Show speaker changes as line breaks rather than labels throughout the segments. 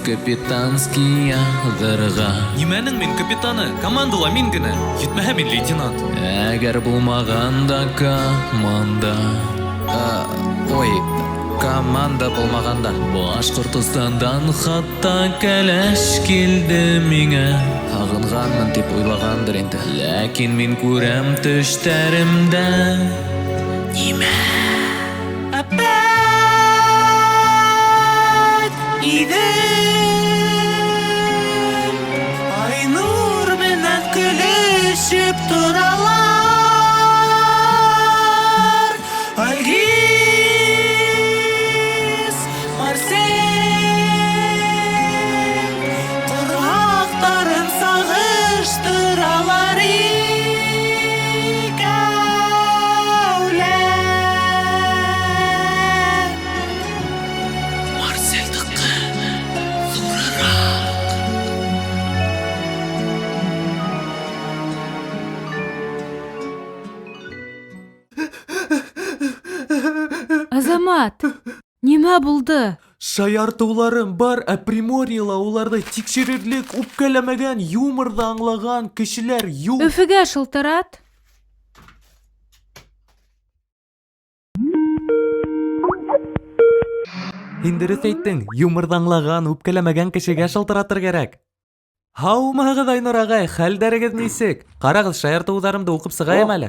Капитанский яҙырға.
Нимәнең мин капитаны? Командала мин генә. Етмәһә мин лейтенант.
Әгәр булмағанда команда.
Ой, команда булмағанда.
Башҡортостандан хатта кәләш килде миңә. Һағынғанмын тип уйлағандыр инде. Ләкин мин күрәм төштәремдә. Нимә? Әпәт Иҙел Айнур менән көлөшөп торалар. Альгиз, Марсель ҡорһаҡтарын сағыштыралар икәүләп. Марсельдыҡы ҙурыраҡ.
Азамат, нимә булды?
Шаяртыуларым бар, ә Приморьела уларҙы тикшерерлек, үпкәләмәгән, юморҙы аңлаған кешеләр юҡ.
Өфөгә шылтырат.
Һин дөрөҫ әйттең, юморҙы аңлаған, үпкәләмәгән кешегә шылтыратыр кәрәк. Һаумыһығыҙ, Айнур ағай, хәлдәрегеҙ нисек? Ҡарағыҙ, шаяртыуҙарымды уҡып сығайым
О.
әле.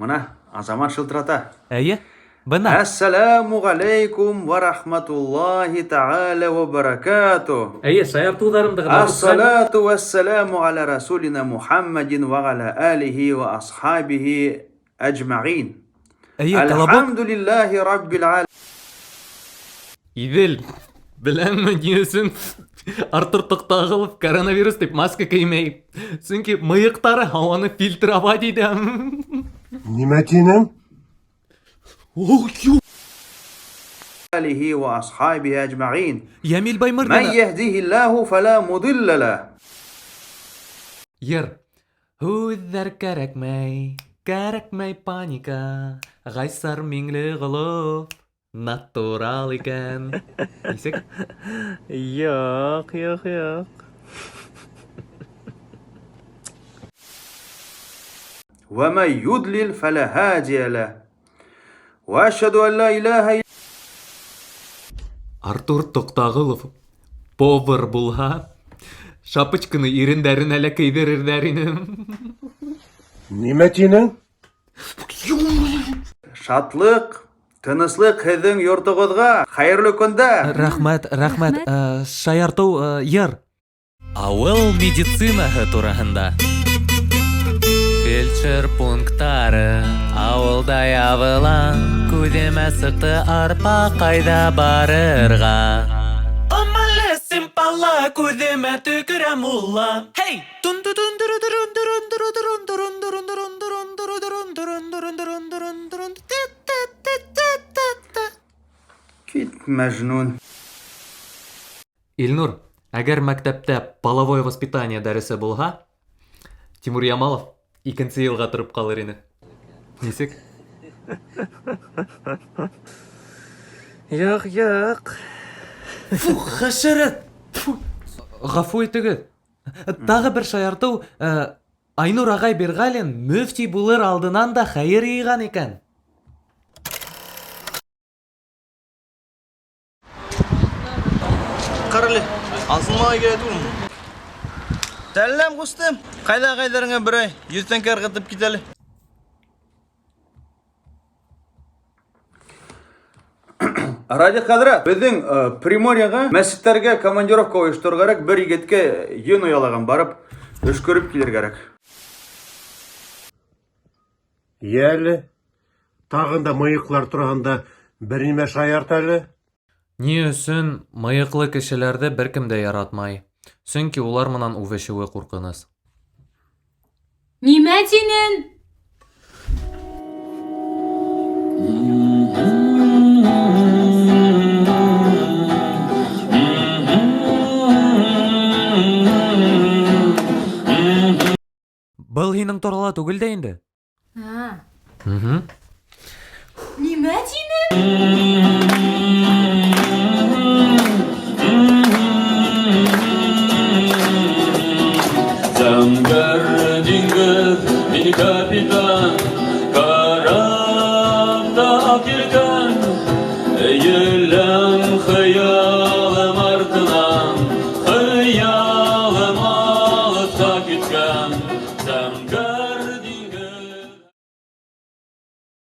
Мына Азамат шылтырата.
Эйе, бына.
Әссәләмү ғәләйкүм вә рахматуллаһи тәғәлә вә бәрәкәтү.
Эйе, шаяртыуҙарымды ғына уҡып сығайым.
Ассалату вәссәләмү ғәлә расулина Мухаммадин вә ғәлә алихи вә асхабихи әҗмәғин.
Эйе, колобок.
Әлхәмдүлилләһи раббил ғәләмин.
Иҙел, беләңме ни өсөн Артур Туҡтағылов коронавирус тип маска кеймәй? Сөнки мыйыҡтары һауаны фильтровать итә.
Нимә тинең?
Ох, ю.
آله وأصحابه أجمعين.
Йәмил
من
Баймырҙина.
يهده الله فلا مضل له.
Йыр. Һүҙҙәр кәрәкмәй, кәрәкмәй паника. Ғайсар Миңлеғолов натурал икән. Нисек?
Юҡ, юҡ, юҡ.
ومن يضلل فلا هادي له. وأشهد أن لا إله إلا
Артур Туҡтағылов повар булһа, шапочканы ирендәренә лә кейҙерерҙәр ине.
Нимә тинең?
Шатлыҡ, тыныслыҡ һеҙҙең йортоғоҙға. Хәйерле көндә.
Рәхмәт, рәхмәт. Шаяртыу, йыр.
Ауыл медицинаһы тураһында. Фельдшер пункттары ауылда ябыла. Күҙемә сыҡты арпа, ҡайҙа барырға?
Омалесим пала, күҙемә төкөрә мулла. Хей! Тун ту тун туру турун турун туру турун турун турун турун турун туру турун турун турун турун турун турун ти ти ти ти ти ти.
Кит, мәжнүн.
Илнур, әгәр мәктәптә половое воспитание дәресе булһа, Тимур Ямалов икенсе йылға тороп ҡалыр ине. Нисек?
Юҡ, юҡ.
Фу, хәшәрәт! Фу. Ғәфү итегеҙ. Тағы бер шаяртыу, Айнур ағай Бирғәлин мөфти булыр алдынан да хәйер йыйған икән.
Ҡара әле, асылмаға кәрәк түгелме? Сәләм, ҡустым. Ҡайҙа ағайҙарыңа берәй 100 тәңкә ырғытып кит әле.
Радик хәҙрәт, беҙҙең Приморьеға мәсеттәргә командировка ойошторор кәрәк, бер егеткә йөн оялаған барып, өшкөрөп килер кәрәк.
Йәле, тағын да мыйыҡлар тураһында бер нимә шаярт әле.
Ни өсөн мыйыҡлы кешеләрҙе бер кем дә яратмай? Сөнки улар менән үбешеүе ҡурҡыныс.
Нимә тинең?
Был һинең турала түгел дә инде.
А.
Мгм.
Нимә тинең?